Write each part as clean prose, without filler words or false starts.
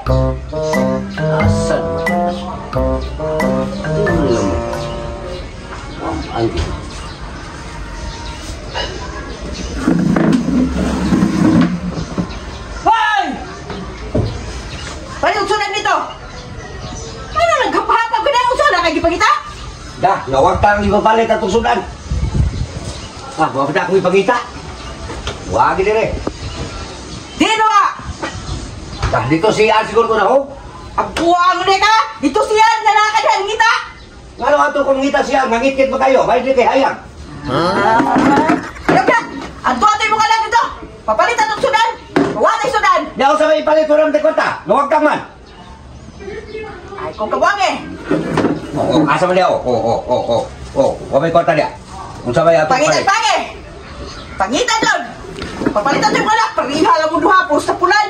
Asan ba? Ano mo? Ang Hoy! Paano sudan nito? Ano nagkapahapag ka na? Unsa na kay gipangita? Dah, nawag tang ipapalit atong sudan. Ah, wag na akong ipangita. Wag dire. Dino ah! Dah dito si Al siguro ko na ho. Ang buwang na ka! Dito siya nga nakadhan ngita! Ngano ato kung ngita siya, ngangitngit ba kayo? May di kay hayag. Ah! Ayaw! Ang tuwa tayo mga lang dito! Papalit atong sudan! Wala tayo sudan! Daw sa may ipalit walang te kwarta. Nawag tang man. Ay, kung kabuang eh! Oh, asa man diya? Oh. Oh, wa may kwarta diya. Unsa may ato Pangitan palit? pange! Pangitan doon! Papalitan tayo mga anak! Pariha lang mo duha! Puros tapulan!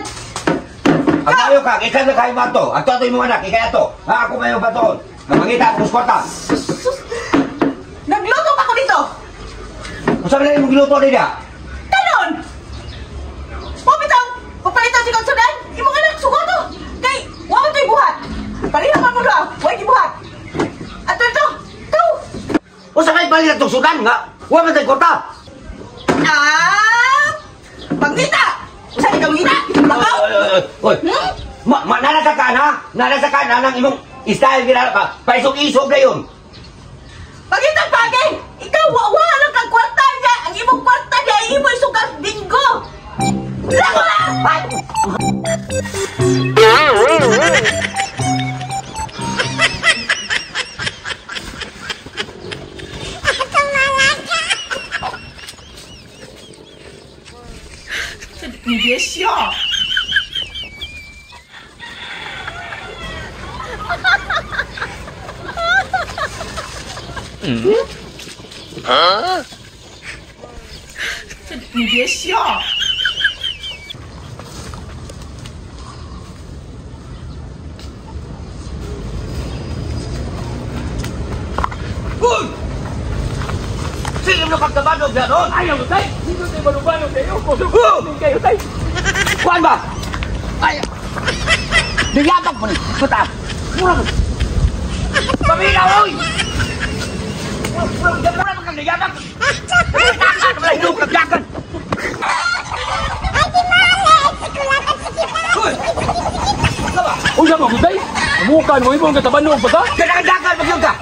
Ang tayo ka, ikaw na kayo mato. Ato ato imong anak, ikay ato. Ha, ako may batoon. Namangita ako sa kwarta. Sus! Nagluto pa ko dito! Unsa man imong giluto niya? Kanon! Pumitaw! Papalitan si Konsudan! Imong anak, sugo to! Kay, wa man to'y buhat! Pariha man mo duha! Wa gibuhat! Ato ito! Ikaw! Unsa may palit atong sudan nga? Wa man tay kwarta. Ah! Pangita! Unsa ni ka mangita? Bakaw! Oy, Hmm? ma nana sa kan ha? Nana sa kan anang imong style ginala pa. Paisog-isog na yun. Pangita pagi! Ikaw wa lang kang kwarta niya! Ang imong kwarta niya ay imo isugas bingo! Lako na! Ay! 你别笑。啊？你别笑。 Uy! Sige mo kagtabanog na noon! Ayaw tay! Dito tayo balubanog kayo! Kusog kayo tay! Kuan ba? Ay! Niyabag mo ni! Bata! Mura mo! Pamina, oy! Mura mo kang niyabag! Hinog kagyakan! Unsa mo tay? Mukan mo imong katabanog pa ka? Kadagandagan magyud ka!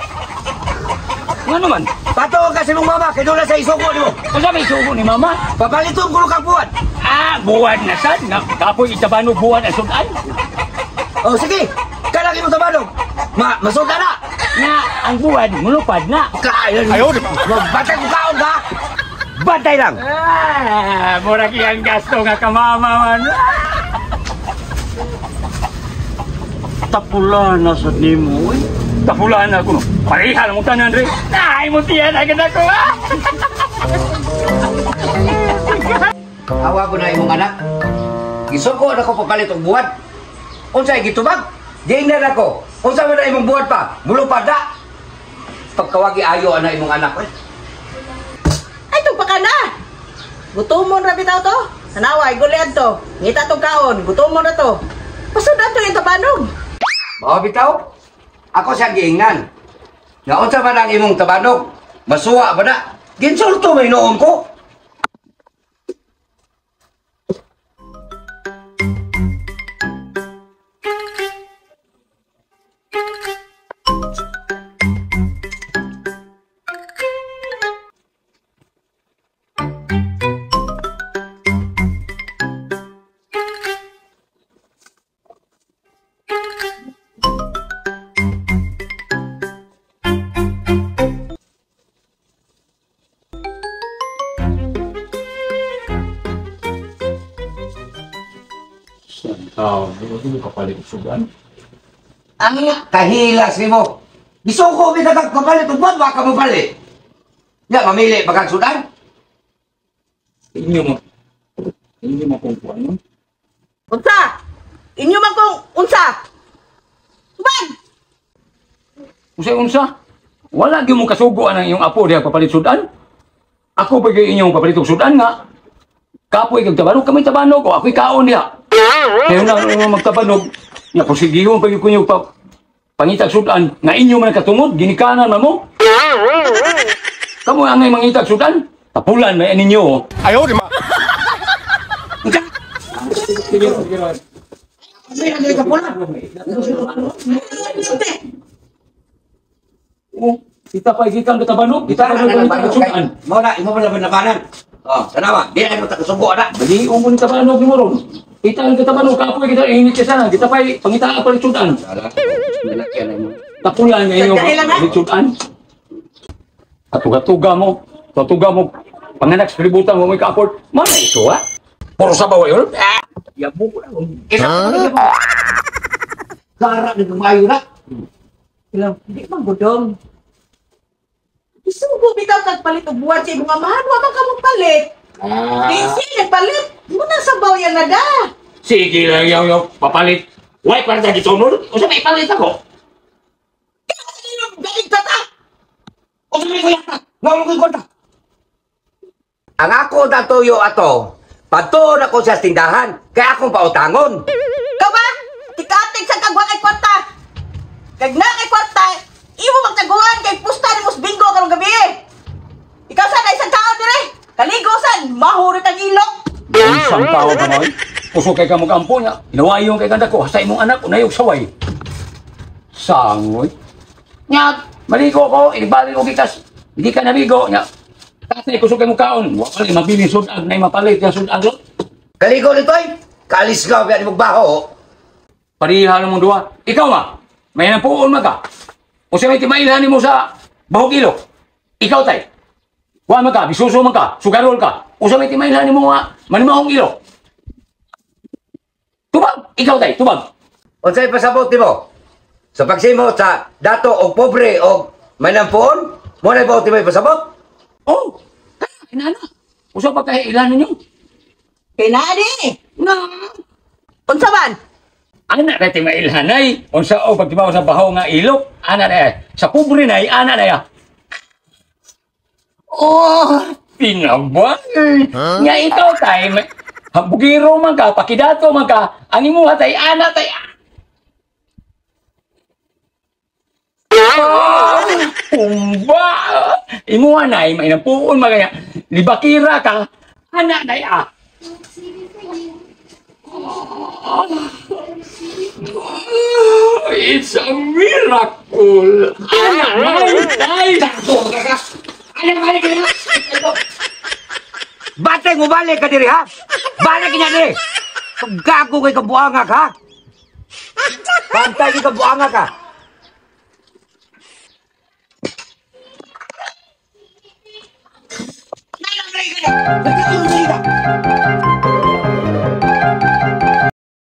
Nga naman? Pato ka sa imong mama kay doon na sa isugo nimo. Unsa may sugo ni mama? Papaliton ko kang buwan. Ah, buwan na sad nga kapoy itabanog buwan ang sudan. Oh sige, kanang imong tabanog. Ma masuda na. Nga ang buwan mulupad na. Kaya ayo. Magbantay ko kaon ka. Bantay lang. Ah, mura kiyang gasto nga kamama man. Tapula na sa nimo, oy. Tapula na kuno. Pareha lang mo tanan re. Ay mo tiyan agad ako ah. Awa ko na imong anak. Gisugo na ko papalit og buwan. Unsay gitubag? Giingnan ako. Unsa man na imong buwan pa? Mulupad na. Pagkawagi ayo ana imong anak oy. Ay, tugpa ka na! Gutomon ra bitaw to. Tanaway, gulian to. Ngita tong kaon, gutomon na to. Pasundan to yung tabanog. Mao bitaw? Ako siya giingnan. Nga unsa man ang imong tabanog? Masuwa ba na? Ginsulto may noon ko. Ah, di mo kapalit og sudan. Ang kahilas nimo. Gisugo mi kag kapalit og buwan, wa ka mo palit. Ya mamili pa kag sudan. Inyo mo kung kuan mo. Unsa? Inyo man kung unsa? Tubag! Unsa unsa? Wala gyud mo kasugo ang iyong apo diha papalit sudan. Ako pa gyud inyong papalit og sudan nga. Kapoy kag tabanog kami tabanog o ako'y kaon diha. Kayo na magtabanog. Nya porsigihon pa gyud ko inyo pa pangitag sudan nga inyo man katungod ginikanan man mo. Kamo angay mangitag sudan? Tapulan may ninyo. Ayaw, di ma. Oh, kita pa gikan katabanog, kita pa pangitag sudan. Mo na imo man labanan. Oh, tanawa, di na mo ta kasugo ana. Bali mo ni tabanog ni mo ron. Kita ang katabanog kapoy kita init siya sana, kita pa pangita palit sudan. Tapulan nga inyo palit sudan. Atuga-tuga mo, tuga mo. Panganak sa kalibutan mo may ka-afford. Mana ito ha? Puro sabaw yun. Yabo ko lang. Gara na gumayo na. Ilaw, di man gudong. Isugo bitaw kag palit og buhat sa imong amahan, wa man ka mo palit. Di siya nagpalit. Muna sabaw yan na da. Sige lang yaw yaw, papalit. Way kwarta gitunod. Unsa may palit ako? Kasi galing tata. Unsa may kuyata? Wa mo koy kwarta. Ang ako datuyo ato, padtuon ako sa tindahan, kay akong pautangon. Ikaw ba? Tikatig sa kagwa kay kwarta. Kag na kay kwarta, imo magtaguan kay pusta ni mos bingo karong gabi. Ikaw sa isang tao dire. Kaligo san, mahurot ang ilok. Isang tao ka mo. Puso kay ka magampo niya. Inawayon kay kanda ko sa imong anak unayog saway. Sangoy. Nya, maligo ko, inibalik ko gikas. Hindi ka naligo nya. Kasi kusog kay mukaon. Wa pa mabili sudag na mapalit ya sudag. Kaligo nitoy, kaalis ka biya ni baho. Pariha lang mong duha. Ikaw ma, may nampuon man ka. O siya may timailhan nimo sa bahog ilok. Ikaw tay. Wa man ka, bisuso man ka, sugarol ka. O siya may timailhan nimo nga manimahong ilok. Tubag, ikaw tay, tubag. Unsay pasabot nimo? Sa pagsimo sa dato og pobre og may nampuon, mo na ba mo pasabot? Oh, inana. Usa pa kay ilan ninyo? Kay naa di. Na. Unsa man? Ana ra timailhanay. Unsa o pagtimaw sa bahaw nga ilok, ana na sa pobre nay, ana na ya. Oh, tinabay. Huh? Nga ikaw tay, bugiro man ka, pakidato man ka, ang imuha tay, ana tay. Oh, pumba. Imuha nay, may nampuon magaya. Libakira ka, ana nay ah. Oh, it's a miracle. Ana nay, tay. Batay mo balik ka diri ha? Balik niya diri. Gago kay kabuanga ka. Pantay kay kabuanga ka.